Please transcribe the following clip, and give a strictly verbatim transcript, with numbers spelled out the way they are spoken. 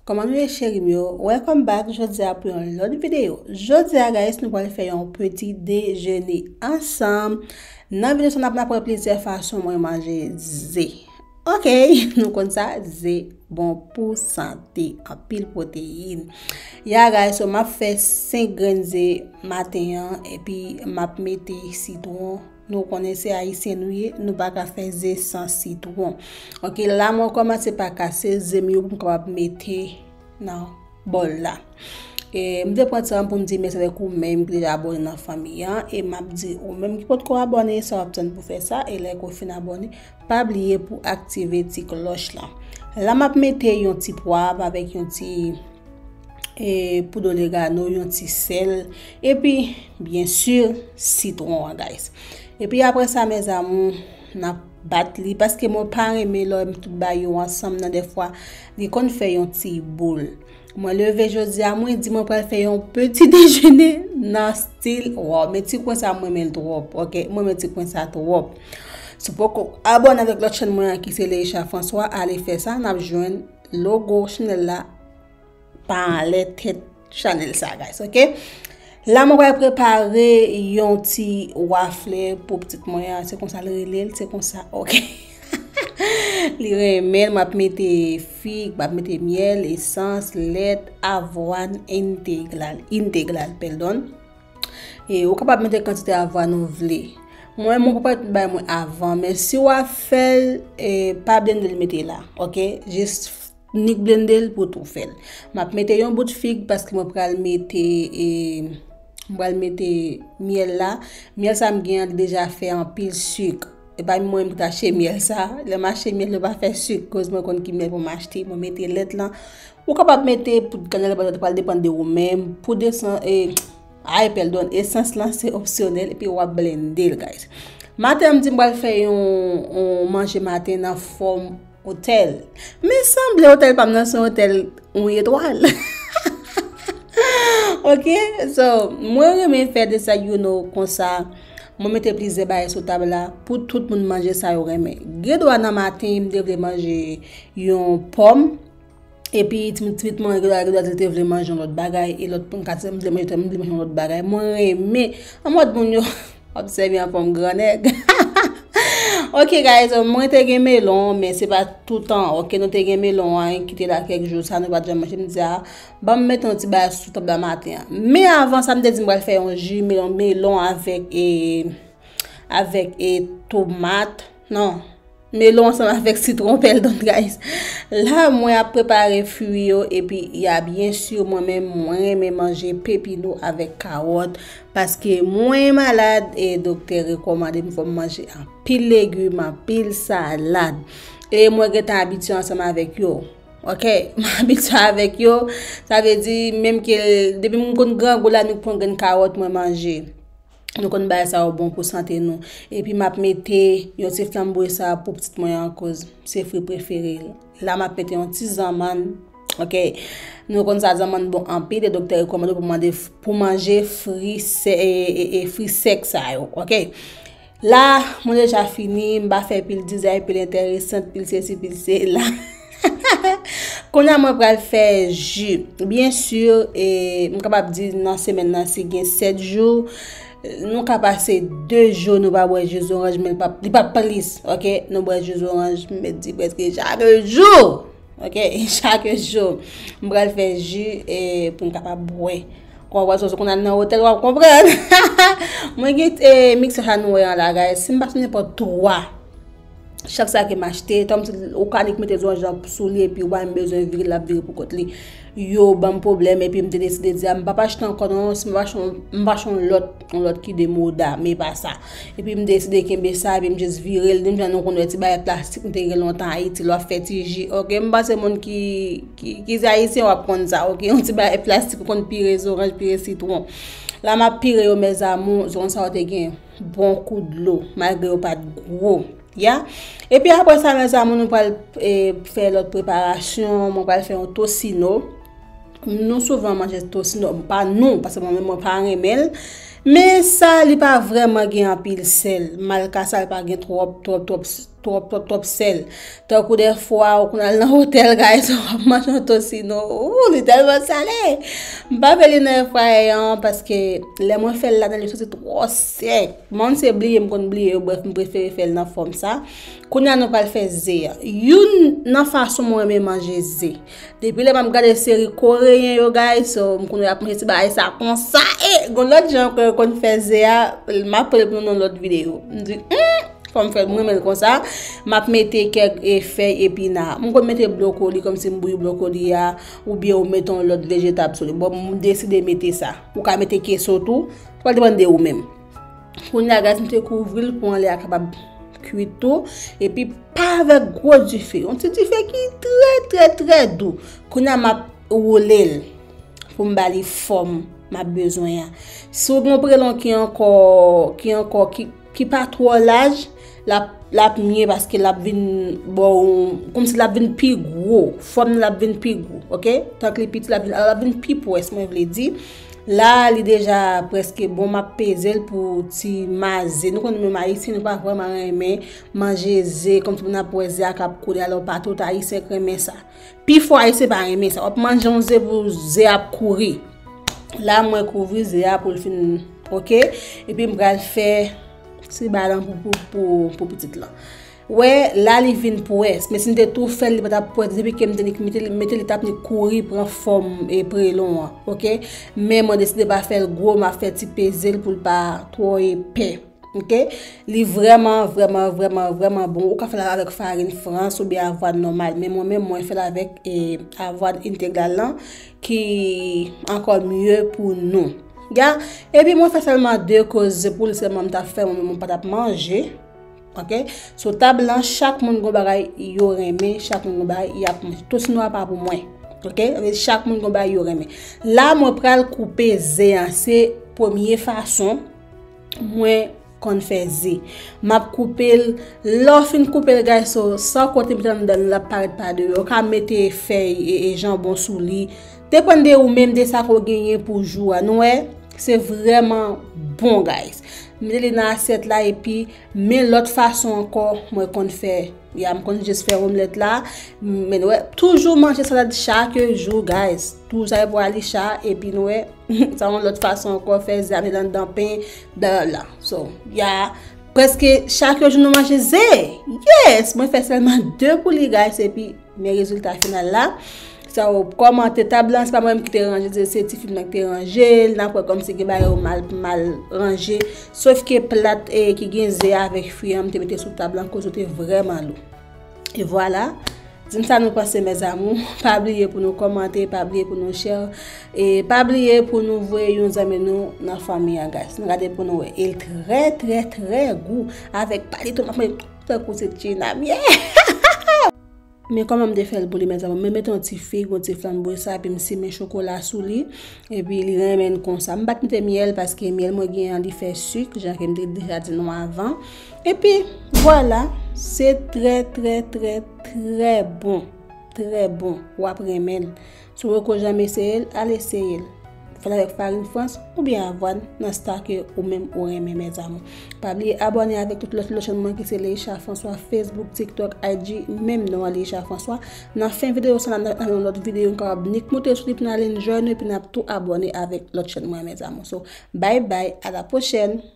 Kòman nou ye, cheri m yo? Welcome back jodi a pou yon lòt videyo. Jodi a, guys, nou pral fè yon peti dejene ansanm. Nan videyo sa, n ap, n ap wè plizyè fason mwen manje ze. Ok, nou konn sa, ze bon pou sante, anpil pwoteyin. Ya, guys, so m ap fè senk grenn ze maten an, epi m ap mete sitwon. Nou konnen se ayisyen nou ye, nou pa ka fè ze san sitwon. Ok, la mwen kòmanse pa kase ze m yo pou m kapab mete nan bòl la. E m te pran tan pou m di mèsi avèk ou menm ki deja abòne nan fanmi an, e m ap di ou menm ki potko abòne, sa w ap tann pou fè sa, e lè ke w fin abòne, pa bliye pou aktive ti klòch lan. La m ap mete yon ti pwav avèk yon ti e, poud oregano, yon ti sèl, epi, byen si, sitwon an, guys. Epi apre sa, mes amours, n ap bat li, paske mwen pa renmen lè m tout bagay yo ansanm nan, dèfwa, li konn fè yon ti boul. Mwen leve jodi a, mwen di mwen pral fè yon peti dejene nan stil, waw, men ti kwen sa mwen renmen l twòp, ok? Mwen renmen ti kwen sa twòp. Si w poko abòne avèk lòt chèn mwen an ki se Leisha François, ale fè sa, n ap jwenn logo chanèl la pa anlè tèt chanèl sa, guys, ok? La, mwen pral prepare yon ti wafle pou pitit mwen an. Se konsa l rele l, se konsa, ok? Li renmen l, m ap mete fig, m ap mete myèl, esans, lèt, avwàn entegral, entegral, pèdon. E ou kapab mete kantite avwàn ou vle. Mwen, mwen pa bay mwen avan, men si w ap fè l, e, pa blende l mete la, ok? Jis nik blende l pou tou fè l. M ap mete yon bout fig paske mwen pral mete, e, mwen pral mete myèl la. Myèl sa m gen an, li deja fè anpil sik. E pa mwen menm ki t achte myèl sa. Lè m achte myèl, yo pa fè sik, koz mwen konn ki myèl pou m achte. Mwen mete lèt lan. Ou kapab mete poud kanèl, pral depann de ou menm. Poud esan-, e, ay, pèdon, esans lan se opsyonèl, epi w ap blende l, guys. Maten an, m di m pral fè yon, yon manje maten nan fòm otèl. Men sanble otèl pa m nan se yon otèl yon etwal. Ok, so, mwen renmen fè desè, you know, konsa. Mwen mete plizyè bagay sou tab la pou tout moun manje sa yo renmen. Gen dwa nan maten, m te vle manje yon pòm, epi ti, ti pitit mwen, gen dwa, gen dwa li te vle manje yon lòt bagay, e lòt moun ka di, m vle manje, m vle manje yon lòt bagay. Mwen renmen, an mòd moun yo, obsève an fòm gran nèg. Ok, guys, mwen te gen melon, men se pa toutan, ok, nou te gen melon an, ki te la kèk jou, sa nou pa t janm manje, m di a, ban m mete yon ti bagay sou tab la maten an. Men avan sa, m te di m pral fè yon ji melon, melon avèk, e, avèk, e, tomat, non, melon ansanm avèk sitwon, pèdon, guys. La, mwen ap prepare fwi yo, epi, ya, byen si, mwen menm, mwen renmen manje pepino avèk kawòt, paske mwen malad, e doktè rekòmande m fò m manje anpil legim, anpil salad. E mwen gentan abitye ansanm avèk yo. Ok, m abitye avèk yo. Sa vle di, menm ke depi m konn grangou la, m pran grenn kawòt mwen manje. Nou konn bagay sa yo bon pou sante nou. Epi m ap mete yon ti flanbo sa pou pitit mwen an, koz se fri prefere l. La m ap mete yon ti zanmann. Ok. Nou konn sa zanmann bon anpil e doktè rekòmande pou mande, pou manje fri sè-, e, e, e fri sèk sa yo. Ok. La, mwen deja fini, m pa fè pil dizay, pil enteresan, pil sesi, pil sela. Kounye a mwen pral fè ji. Byen si, e, m kapab di nan semèn nan, si gen sèt jou, nou ka pase de jou nou pa bwè ji zoranj, men li pa, li pa plis, ok? Nou bwè ji zoranj, m mèt di prèske chak jou, ok? Chak jou. M pral fè ji, e, pou m kapab bwè. Konprann, so, si w konn al nan otèl, w ap konprann. Mwen gen, e, miksè sa nou wè an la, guys. Si m pa se nenpòt twa. Chak sa ke m achte, tanm si ou ka nik mete zoranj lan sou li, epi ou pa menm bezwen vire l, l ap vire pou kont li. Yo ban m pwoblèm, epi m te deside di, a, m p ap achte ankò, non, si m ap achte yon, m ap achte yon lòt, yon lòt ki de moda, men pa sa. Epi m deside kenbe sa, epi m jis vire l, menm jan nou konn wè ti bagay plastik, nou te gen lontan Ayiti, lè w ap fè ti ji. Ok, m panse moun ki, ki, ki se ayisyen, w ap konn sa, ok? Yon ti bagay plastik, ou konn pire zoranj, pire sitwon. La, m ap pire yo, mes amours, zoranj sa yo te gen bon kou dlo, malgre yo pa t gwo. Ya. Epi apre sa, mes amours, nou pral, e, fè lòt preparasyon. Mwen pral fè yon tosino. Nou souvan manje tosino, pa nou, paske mwen menm mwen pa renmen l. Men sa, li pa vrèman gen anpil sèl. Malgre sa, li pa gen twòp, twòp, twòp, twòp, twòp, twòp sèl. Tankou dèfwa ou konn al nan otèl, guys, w ap manje yon tosino, ooh, li tèlman sale. M pa vle li nan air fryer an, paske lè mwen fè l la, li soti twò sèk. Mwen se bliye, m konn bliye yo, brèf, m prefere fè l nan fòm sa. Kounye a nou pral fè ze a. Youn nan fason mwen renmen manje ze. Depi lè m ap gade seri koreyen yo, guys, so, m konn wè y ap manje ti bagay sa konsa. E, gon lòt jan ankò yo konn fè ze a, m ap pale pou nou nan lòt videyo. M di, hmm, fò m fè l, m renmen l konsa. M ap mete kèk, e, fèy epina. M konn mete blokoli, kòmsi m bouyi blokoli a, oubyen ou mete yon lòt vejetab sou li. Bon, m deside mete sa. Ou ka mete keso tou. Sa pral depann de ou menm. Kounye a, guys, m te kouvri l pou anlè a kapab kwit tou. Epi pa avèk gwo dife. Yon ti dife ki trè, trè, trè dou. Kounye a, m ap woule l pou m ba li fòm m ap bezwen an. Si w gen yon prelon ki ankò, ki ankò, ki, ki pa twò laj, l ap, l ap mye paske l ap vin ba w, kòmsi l ap vin pi gwo. Fòm nan l ap vin pi gwo, oke? Tank li piti, l ap vin, l ap vin pi pwès, mwen vle di. La, li deja prèske bon, m ap peze l pou ti ma ze. Nou konnen menm Ayisyen, nou pa vrèman renmen manje ze, kòmsi pou n ap wè ze a k ap koule, alò pa tout Ayisyen k renmen sa. Pifò Ayisyen pa renmen sa. W ap manje yon ze pou ze ap kouri. La, mwen kouvri ze a pou l fin, oke? Epi m pral fè ti balan pou, pou, pou, pou pitit lan. Wè, la li vin pwès, men si m te tou fè l, li pa t ap pwès, depi ke m te nik mete, mete li t ap nik kouri pran fòm e prelon an, oke? Men mwen deside pa fè l gwo, m ap fè ti peze l pou l pa twò epè, oke? Li vrèman, vrèman, vrèman, vrèman bon. Ou ka fè l avèk farin frans oubyen avwàn nòmal, men mwen menm, mwen fè l avèk, e, avwàn entegral lan, ki ankò mye pou nou. Ya, epi mwen fè sèlman de koze pou li, sèlman m t ap fè, mwen menm mwen pa t ap manje. Oke? So, tab lan, chak moun gon bagay yo renmen, chak moun gon bagay y ap manje. Tosino a pa pou mwen. Oke? Chak moun gon bagay yo renmen. La, mwen pral koupe ze an. Se premye fason mwen konn fè ze. M ap koupe l. Lè w fin koupe l, guys, so, san kote mete anndan l, l ap parèt pa deyò. Ou ka mete fèy e, e janbon sou li. Depann de ou menm, de sa ke w genyen pou jou a. Nou wè, se vrèman bon, guys. Mete li nan asyèt la, epi men lòt fason ankò mwen konn fè. Ya, m konn jis fè omlèt la. Men nou wè, toujou manje salad chak jou, guys. Toujou sa pou Alisha, epi nou wè, sa yon lòt fason ankò fè ze a, mete anndan pen, bla, bla, bla. So, ya, prèske chak jou nou manje ze. Yes, mwen fè sèlman de pou li, guys, epi men rezilta final la. So, kòmante tab lan, se pa mwen menm ki te ranje, se, se tifi m nan ki te ranje l. N ap wè kòmsi gen bagay yo mal, mal ranje. Sof ke plat, e, ki gen ze avèk fwi an, m te mete sou tab lan, koze yo te vrèman lou. E vwala. Di m sa nou panse, mes amours. Pa bliye pou nou kòmante, pa bliye pou nou share, e pa bliye pou nou voye yon zanmi nou nan fanmi an, guys. Nou gade pou nou wè. E l trè, trè, trè gou. Avèk palito, m ap manje tankou se tchinam. Yeah! Men kòman m te fè l pou li, mes amours? Mwen mete yon ti fig, yon ti flanbo sa, epi m simen chokola sou li. Epi li renmen l konsa. M pa t mete myèl paske myèl mwen gen an, li fè sik, jan ke m te deja di nou avan. Epi, vwala, se trè, trè, trè, trè bon. Trè bon. W ap renmen l. Si w poko janm eseye l, al eseye l. Fè l avèk farin frans oubyen avwàn nan sta ke ou menm ou renmen, mes amours. Pa bliye abòne avèk tout lòt, lòt chèn mwen ki se Leisha François, Facebook, TikTok, I G, menm non an Leisha François. Nan fen videyo sa, n ap nan yon lòt videyo, nou kapab nik moute sou li pou n al enjoy nou, epi n ap tou abòne avèk lòt chèn mwen, mes amours. So, bye bye, à la prochaine!